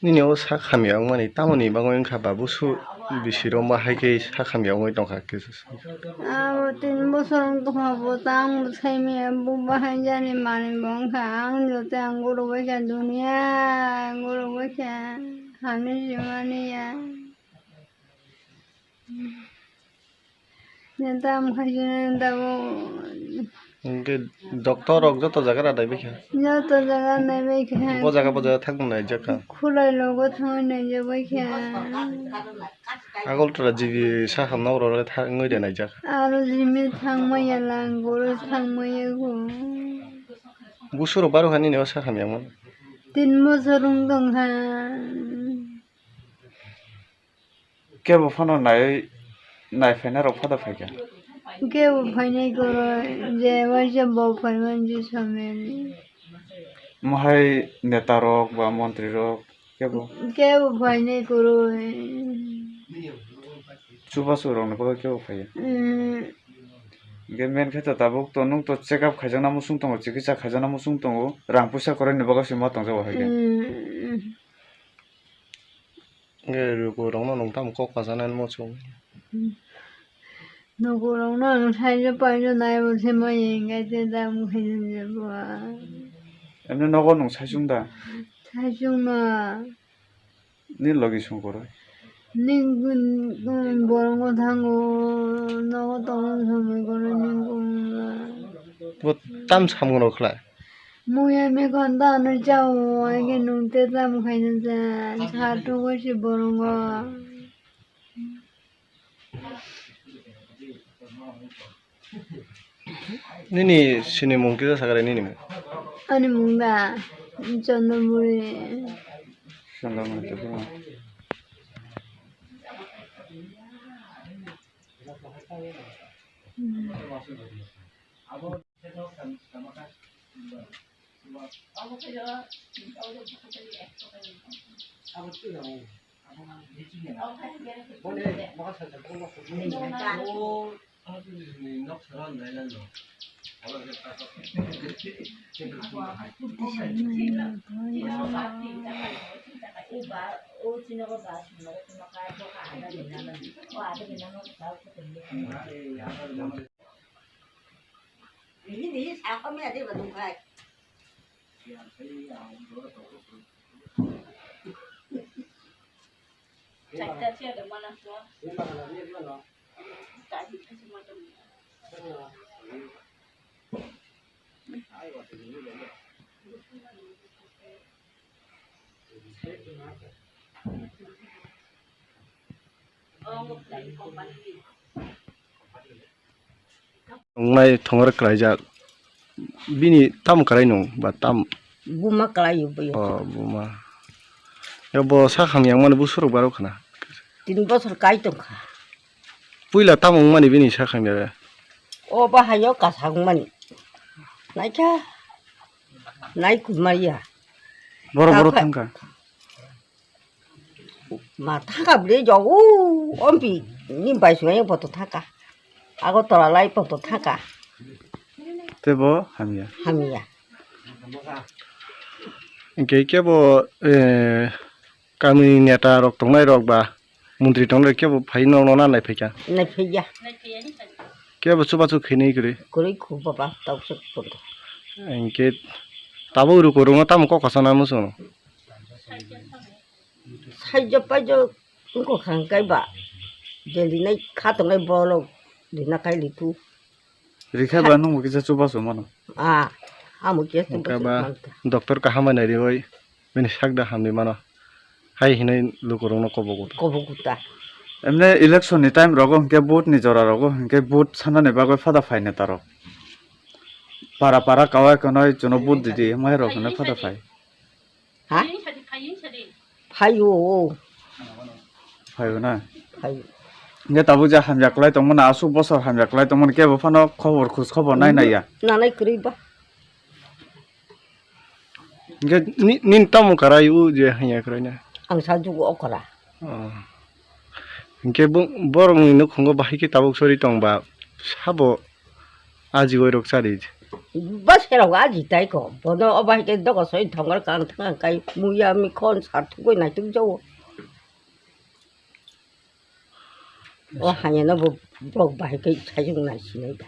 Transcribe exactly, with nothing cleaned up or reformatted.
Nini o sak hamya wngmani tamoni bagwi wngkha ba, busu bisirok ba hai khe sak hamya wngwi tongkha khe? Abo tin bosor wng tongkha, bo tamo sai maya, bo bahai jani manwi bo wngkha. Ang joto ang guruk bai kha, duniya guruk bai kha, hamya simi mani ya. Neta mokhe neta bo. Hwnkhe doctor rok joto jaga ra naibai kha? Joto jaga naibai kha. Bo jaga, bo jaga thangna naijak kha? Khulai logo thangwi naijak bai kha. Agartala G B sa hamna oro thangwi de naijak. Aro G B thangmaya lang, goro thangmaya go. Busurok baro hani ne o sa hamya mo? Tin bosor wng tong kha. Kebo phano naiwi, naiphainai rok phada phaikha? Kebo phainai kwrwi, je waisa bo phaiman je samani. Mohai neta rok ba montri rok kebo? Kebo phainai kwrwi. Chubachu rokni bagwi kebo phaiya? Mm. Hwnkhe men khe to tabuk to nwng to check up khaijakna muchung tongo, chikitsa khaijakna muchung tongo, rang puisa kwrwini bagwi se ma tongjak bo hai khe. Mm. Hwnkhe lukurokno nwng tamo kok kasanani muchung? Lukurokno ang saijak paijak naibo se maya hwnkhe tei tamo khaina jabo. Emne nogo nwng saichung da? Saichung no. Ni logi song kwrwi? Ni borok no thango, nogo tongmani samung kwrwi ni. Bo tam samung rok khlai? Muya mekhon da ano chao, ai khe nwng tei tamo khaina ja, sa thugwi se borongo. Nini sinimung kisa sakha de nini mung? Ani mung da Chondonburi. Chondonburi to. Mihi mihi sa khamya de ba nung khai. Chaita chair de mana so. Tadi kasi matam. Wngnai thongor kwlaijak. Bini tamo kwlai nung ba tam? Buma kwlai o bui. O buma. Yo bo sak hamya wngmani busurok barok khna. Tin bosor kai tongkha. Puila tamo wngmani bini sak hamya? O bahayo kasa wngmani. Naikha. Nai kumariya. Borok borok thangkha. Ma thangkha bwlwi jogu ompi ni bai swnai poto thangkha. Agartala lai poto thangkha. Tebo hamya. Hamya. Hwnkhe kebo, eh, kamini neta rok tongnai rok ba montri tongnai rok kebo phai nokno na naiphai kha? Naiphai ya. Kebo chubachu khainai kwrwi? Kwrwi khu baba tausuk poto. Hwnkhe tabuk rukurokno tamo kok kasanani muchungo? Saijo paijo wngkha kha hwnkhe ba je rinai kha tongnai bolok rina kai litu. Rikha ba nungbo kisa chubachu mano. Ah, amo kisa chubachu mano. Doctor kaham bai nai riwi bini sak da hamni mano. Hai hinwi lukurokno kobogo. Kobogo ta. Emne election ni time rogo hwnkhe vote ni jora rogo hwnkhe vote sanani bagwi phada phai neta rok. Para para kawai kanai chuno vote didi mai rok hwnwi phada phai. Ha? Phaio. Phaio na? Phaio. Hwnkhe tabuk je hamya kwlai tongmani, aswk bosor hamya kwlai tongmani, kebo phano khobor khoj khobor nai nai ya? Nanai kwrwi ba. Hwnkhe ni-, nini tamo kwrai o je hamya kwrwi na? Ang sa jugo okra. Oh. Hwnkhe bo-, borokni nukhungo bahai khe tabuk sori tong ba, sabo ajiwai rok chari? Bas khe rok aji tai ko. Bono o bahai khe dogo soi thongor kang thang kai muya mi khon sar thugoi nai tuk jawo. O hanya no bo bok bahai khe sai jung nai sinai da.